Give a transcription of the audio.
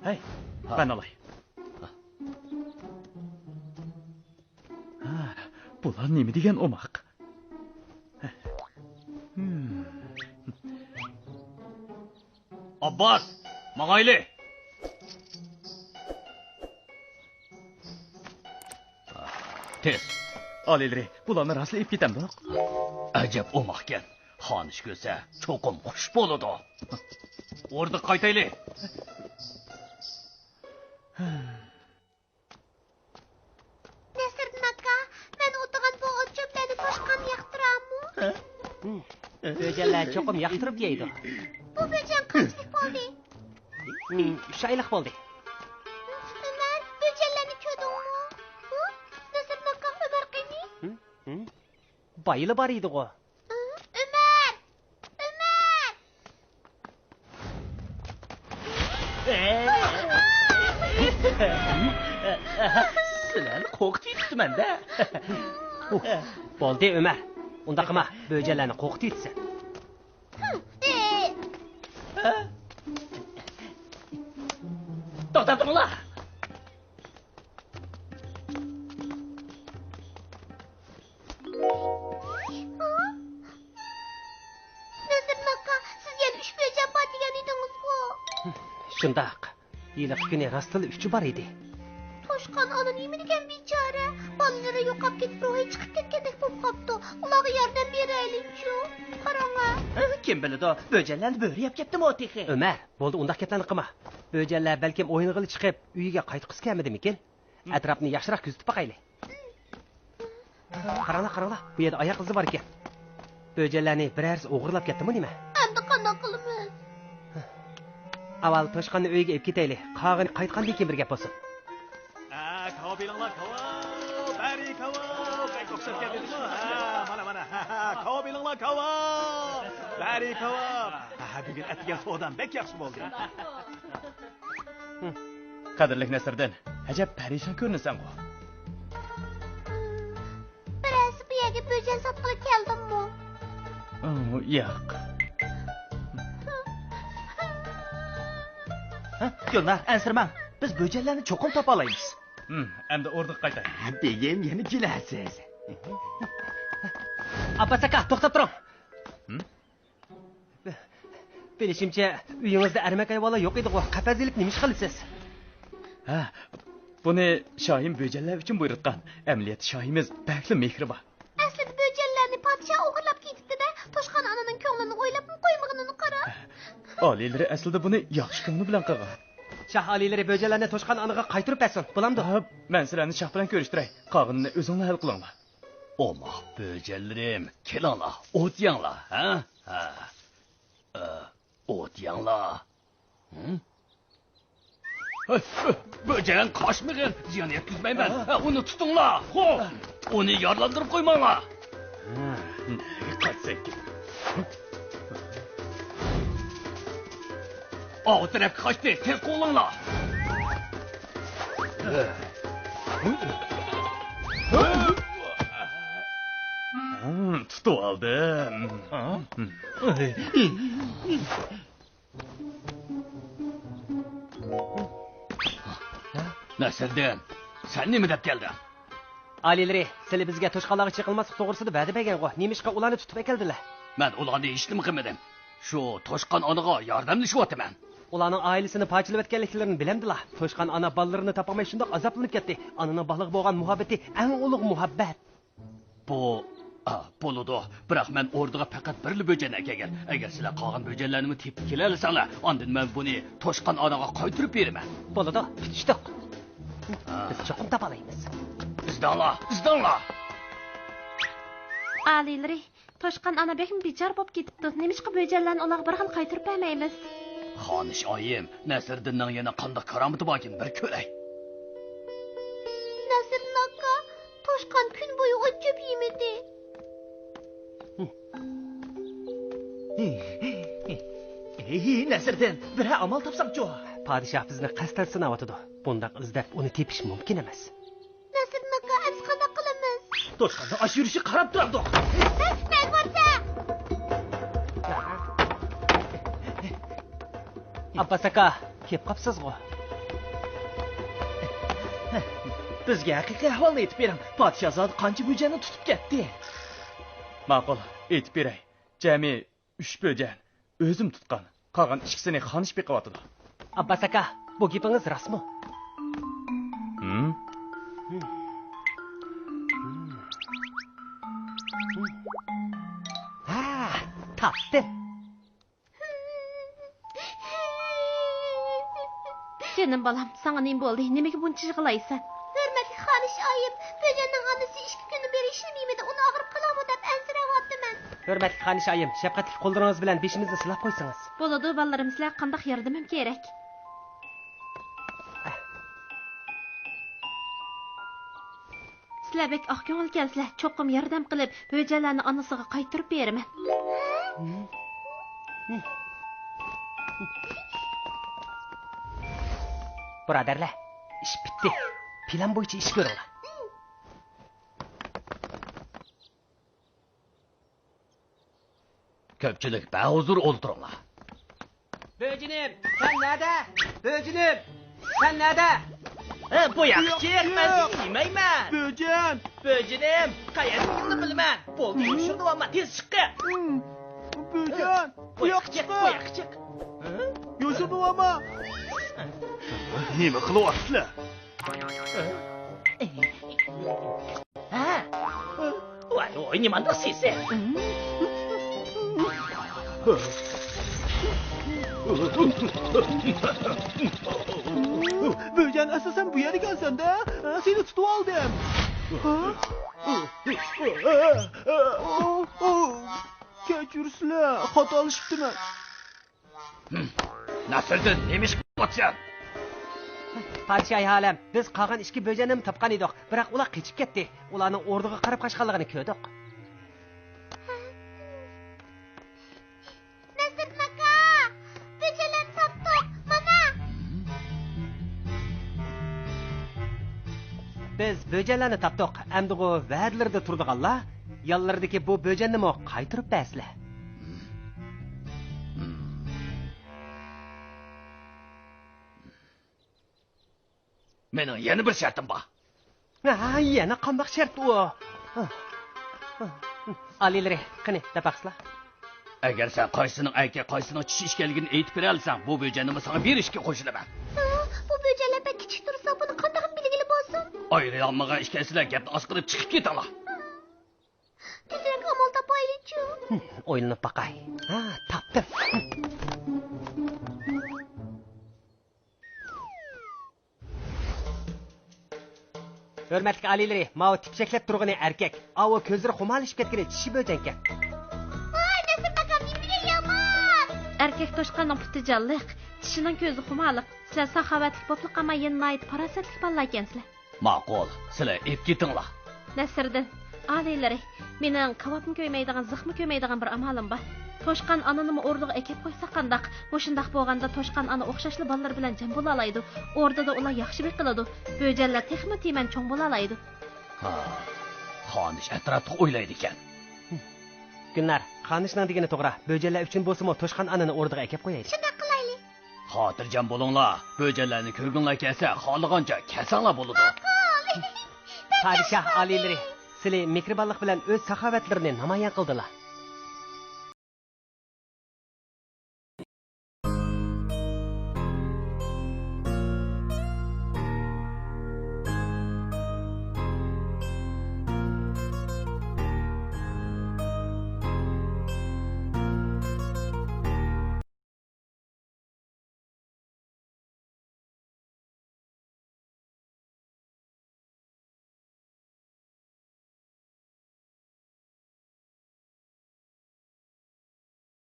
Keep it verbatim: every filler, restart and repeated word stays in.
ھەي، ھا. مەن ئالاي. ھا، بۇلار نېمە دېگەن ئوماق؟ ھىم. ئابباس، ماڭايلى! تېز! ئالىيلىرى، بۇلارنى راستلا ئېلىپ كېتەمدۇق؟ ئەجەب ئوماقكەن. خانىش كۆرسە، چوقۇم خۇش بولىدۇ. ئوردىغا قايتايلى! نەسىردىن ئاكا، مەن ئوتىغان بۇ ئوت-چۆپلەرنى توشقان ياقتۇرامۇ؟ بۆجەنلەر چوقۇم ياقتۇرۇپ يەيدۇ. بۇ بۆجەن قانچىلىك بولدى؟ ھىم، ئۈچ ئايلىق بولدى. ئۆمەر، بۆجەنلەرنى كۆردۈڭمۇ؟ ھە؟ نەسىردىن ئاكا، ئۆمەر قېنى؟ ھىم، ھىم. بايىلا بار ئىدىغۇ. ئۆمەر! ئۆمەر! سىلەرنى قورقۇتۇۋېتىپتىمەن-دە. بولدى، ئۆمەر. ئۇنداق قىلما، بۆجەنلەرنى قورقۇتۇۋېتىسەن. توختاپ تۇرۇڭلار! نەسىردىن ئاكا، سىز يەنە ئۈچ بۆجەن بار دېگەن ئىدىڭىزغۇ؟ شۇنداق. ھېلىقى كۈنى راستلا ئۈچى بار ئىدى. توشقان ئانا نېمە دېگەن بىچارە؟ بالىلىرى يوقاپ كېتىپ، روھى چىقىپ كەتكەندەك بولۇپ قاپتۇ. ئۇلارغا ياردەم بېرەيلىچۇ. قاراڭا. كىم بىلىدۇ، بۆجەنلەرنى بۆرە يەپ كەتتىمۇ تېخى. ئۆمەر، بولدى، ئۇنداق گەپلەرنى قىلما. بۆجەنلەر بەلكىم ئوينىغىلى چىقىپ، ئۆيىگە قايتقۇسى كەلمىدىمىكىن؟ ئەتراپنى ياخشىراق كۆزىتىپ باقايلى. قاراڭلار، قاراڭلار، بۇ يەردە ئاياق ئىزى بار ئىكەن. بۆجەنلەرنى بىرەرسى ئوغرىلاپ كەتتىمۇ نېمە؟ ئەمدى قانداق قىلىمىز؟ ئاۋۋال توشقاننى ئۆيگە ئېلىپ كېتەيلى. قالغىنى قايتقاندىن كېيىن بىر گەپ بولسۇن. ھە، كاۋا بېرىڭلار، كاۋا. بەرى كاۋا. بەك ئوخشاپ كەتتىمۇ؟ ھە، مانا، مانا. ھە، ھە، كاۋا بېرىڭلار، كاۋا. بەرى كاۋا. ھە، بۈگۈن ئەتىگەن سودام بەك ياخشى بولدى. قەدىرلىك نەسىردىن، ئەجەب پەرىشان كۆرۈنىسەنغۇ. بىرەرسى بۇ يەرگە بۆجەن ساتقىلى كەلدىمۇ؟ ئۇ، ياق. ھە، گۈلنار، ئەنسىرىمەڭ. بىز بۆجەنلەرنى چوقۇم تاپالايمىز. ھىم، ئەمدى ئوردىغا قايتاي. بېگىم، يەنە كېلەرسىز. ئابباس ئاكا، توختاپ تۇرۇڭ. ھىم؟ بىلىشىمچە، ئۆيىڭىزدە ئەرمەك ھايۋانلار يوق ئىدىغۇ، قەپەس ئېلىپ نېمە ئىش قىلىسىز؟ ھە، بۇنى شاھىم بۆجەنلەر ئۈچۈن بۇيرۇتقان. ئەمەلىيەتتە شاھىمىز بەكلا مېھرىبان. ئەسلىدە بۆجەنلەرنى پادىشاھ ئوغرىلاپ كېتىپتۇ-دە، توشقان ئانىنىڭ كۆڭلىنى ئويلاپمۇ قويمىغىنىنى قارا. ئالىيلىرى ئەسلىدە بۇنى ياخشى كۆڭلى بىلەن قىلغان. شاھ ئالىيلىرى بۆجەنلەرنى توشقان ئانىغا قايتۇرۇپ بەرسۇن، بولامدۇ؟ ھە، مەن سىلەرنى شاھ بىلەن كۆرۈشتۈرەي. قالغىنىنى ئۆزۈڭلار ھەل قىلىڭلار. ئوماق بۆجەنلىرىم، كېلىڭلار، ئوت يەڭلار، ھە؟ ھە. ئە، ئوت يەڭلار. ھىم؟ ھە، ھە، بۆجەن قاچمىغىن، زىيان يەتكۈزمەيمەن. ھە، ئۇنى تۇتۇڭلار. خو، ئۇنى يارىلاندۇرۇپ قويماڭلار. ھە، نەگە قاچساكىن؟ ئاۋۇ تەرەپكە قاچتى، تېز قوغلىڭلار. ھىم، تۇتۇۋالدىم. نەسىردىن، سەن نېمە دەپ كەلدىڭ؟ ئالىيلىرى، سىلى بىزگە توشقانلارغا چېقىلماسلىق توغرىسىدا ۋەدە بەرگەنغۇ، نېمىشقا ئۇلارنى تۇتۇپ ئەكەلدىلە؟ مەن ئۇلارنى ھېچنېمە قىلمىدىم. شۇ توشقان ئانىغا ياردەملىشىۋاتىمەن. ئۇلارنىڭ ئائىلىسىنى پارچىلىۋەتكەنلىكلىرىنى بىلەمدىلا؟ توشقان ئانا بالىلىرىنى تاپالماي شۇنداق ئازابلىنىپ كەتتى. ئانىنىڭ بالىغا بولغان مۇھەببىتى ئەڭ ئۇلۇغ مۇھەببەت. بۇ، ئا، بولىدۇ. بىراق مەن ئوردىغا پەقەت بىرلا بۆجەن ئەكەلگەن. ئەگەر سىلەر قالغان بۆجەنلەرنىمۇ تېپىپ كېلەلىسەڭلار، ئاندىن مەن بۇنى توشقان ئانىغا قايتۇرۇپ بېرىمەن. بولىدۇ، پۈتۈشتۇق. ھا. بىز چوقۇم تاپالايمىز. ئىزدەڭلار، ئىزدەڭلار! ئالىيلىرى، توشقان ئانا بەكمۇ بىچارە بولۇپ كېتىپتۇ. نېمىشقا بۆجەنلەرنى ئۇلارغا بىر خىل قايتۇرۇپ بەرمەيمىز؟ خانىش ئايىم، نەسىردىننىڭ يەنە قانداق كارامىتى باركىن، بىر كۆرەي. نەسىردىن ئاكا، توشقان كۈن بويى ئوت چۆپ يېمىدى. ھېي، نەسىردىن، بىرەر ئامال تاپساڭچۇ؟ پادىشاھ بىزنى قەستەن سىناۋاتىدۇ. بۇنداق ئىزدەپ ئۇنى تېپىش مۇمكىن ئەمەس. نەسىردىن ئاكا، ئەمسە قانداق قىلىمىز؟ توشقاننىڭ ئاشۇ يۈرۈشىگە قاراپ تۇرامدۇق. ھە، مەن بارسا! ئابباس ئاكا، كېلىپ قاپسىزغۇ؟ بىزگە ھەقىقىي ئەھۋالنى ئېيتىپ بېرىڭ. پادىشاھ زادى قانچە بۆجەننى تۇتۇپ كەتتى؟ ماقۇل، ئېيتىپ بېرەي. جەمئىي ئۈچ بۆجەن ئۆزۈم تۇتقان. قالغان ئىككىسىنى خانىش بېقىۋاتىدۇ. ئابباس ئاكا، بۇ گېپىڭىز راستمۇ؟ ھىم؟ ھە، تاپتىم. جېنىم بالام، ساڭا نېمە بولدى؟ نېمىگە بۇنچە يىغلايسەن؟ ھۆرمەتلىك خانىش ئايىم، بۆجەننىڭ ئانىسى ئىككى كۈندىن بېرى ئىشلىمىمىدى، ئۇنى ئاغرىپ قالامۇ دەپ ئەنسىرەۋاتىمەن. ھۆرمەتلىك خانىش ئايىم، شەپقەتلىك قوللىرىڭىز بىلەن بېشىمىزنى سىلاپ قويسىڭىز. بولىدۇ، بالىلىرىم، سىلەرگە قانداق ياردىمىم كېرەك؟ سىلەر بەك ئاق كۆڭۈلكەنسىلەر، چوقۇم ياردەم قىلىپ، بۆجەنلەرنى ئانىسىغا قايتۇرۇپ بېرىمەن. بۇرادەرلەر، ئىش پۈتتى. پىلان بويىچە ئىش كۆرۈڭلار. كۆپچىلىك بەھۇزۇر ئولتۇرۇڭلار. بۆجىنىم، سەن نەدە؟ بۆجىنىم، سەن نەدە؟ ھە، بۇ ياققا چىق، مەن سېنى يېمەيمەن. بۆجەن! بۆجىنىم، قەيەرگە يۈرگىنىڭنى بىلىمەن. بولدى، يوشۇرۇنۇۋالما، تېز چىق. بۆجەن! بۇ ياققا چىق، بۇ ياققا چىق. يوشۇرۇنۇۋالما! نېمە قىلىۋاتىسىلەر؟ ھە؟ ۋاي، ۋاي، نېمانداق سېسىق؟ بۆجەن، ئەسلى سەن بۇ يەرگە كەلسەندە، سېنى تۇتۇۋالدىم. كەچۈرسىلە، خاتالىشىپتىمەن. نەسىردىن، نېمە ئىش قىلىۋاتىسەن؟ پادىشاھى ئالەم، بىز قالغان ئىككى بۆجەننىمۇ تاپقان ئىدۇق، بىراق ئۇلار قېچىپ كەتتى. ئۇلارنىڭ ئوردىغا قاراپ قاچقانلىقىنى كۆردۇق. نەسىردىن ئاكا، بۆجەنلەرنى تاپتۇق، مانا. بىز بۆجەنلەرنى تاپتۇق، ئەمدىغۇ ۋەدىلىرىدە تۇرىدىغانلار يانلىرىدىكى بۇ بۆجەننىمۇ قايتۇرۇپ بەرسىلە. مېنىڭ يەنە بىر شەرتىم بار. ھە، يەنە قانداق شەرت ئۇ؟ ئالىيلىرى، قېنى، دەپ باقسىلا. ئەگەر سەن قايسىنىڭ ئەركەك، قايسىنىڭ چىشى ئىكەنلىكىنى ئېيتىپ بېرەلىسەڭ، بۇ بۆجەننىمۇ ساڭا بېرىشكە قوشۇلىمەن. ھە، بۇ بۆجەنلەر بەك كىچىك تۇرسا، بۇنى قانداقمۇ بىلگىلى بولسۇن؟ ئايرىلالمىغان ئىكەنسىلەر، گەپنى ئاسقىدىپ چىقىپ كېتىڭلار. تېزرەك ئامال تاپايلىچۇ. ئويلىنىپ باقاي. ھا، تاپتىم. ھۆرمەتلىك ئالىيلىرى، ماۋۇ تىپچەكلەپ تۇرغىنى ئەركەك، ئاۋۇ كۆزلىرى خۇمارلىشىپ كەتكىنى چىشى بۆجەنكەن. ۋاي، نەسىر ئاكام، نېمە يامان! ئەركەك توشقاننىڭ پۇتى جانلىق، چىشىنىڭ كۆزى خۇمارلىق. سىلەر ساخاۋەتلىك بولۇپلا قالماي، يەنە ناھايىتى پاراسەتلىك بالىلار ئىكەنسىلەر. ماقۇل، سىلەر ئېلىپ كېتىڭلار. نەسىردىن، ئالىيلىرى، مېنىڭ كاۋاپمۇ كۆيمەيدىغان، زىخمۇ كۆيمەيدىغان بىر ئامالىم بار. توشقان ئانىنىمۇ ئوردىغا ئەكەپ قويساق قانداق؟ مۇشۇنداق بولغاندا توشقان ئانا ئوخشاشلا بالىلىرى بىلەن جەم بولالايدۇ. ئوردىدا ئۇلار ياخشى بېقىلىدۇ. بۆجەنلەر تېخىمۇ تېمەن چوڭ بولالايدۇ. ھا، خانىش ئەتراپلىق ئويلايدىكەن. گۈلنار، خانىشنىڭ دېگىنى توغرا. بۆجەنلەر ئۈچۈن بولسىمۇ توشقان ئانىنى ئوردىغا ئەكەپ قويايلى. شۇنداق قىلايلى. خاتىرجەم بولۇڭلار، بۆجەنلەرنى كۆرگۈڭلار كەلسە، خالىغانچە كەلسەڭلار بولىدۇ. ماقۇل. پادىشاھ ئالىيلىرى، سىلى مېھرىبانلىق بىلەن ئۆز ساخاۋەتلىرىنى نامايان قىلدىلا.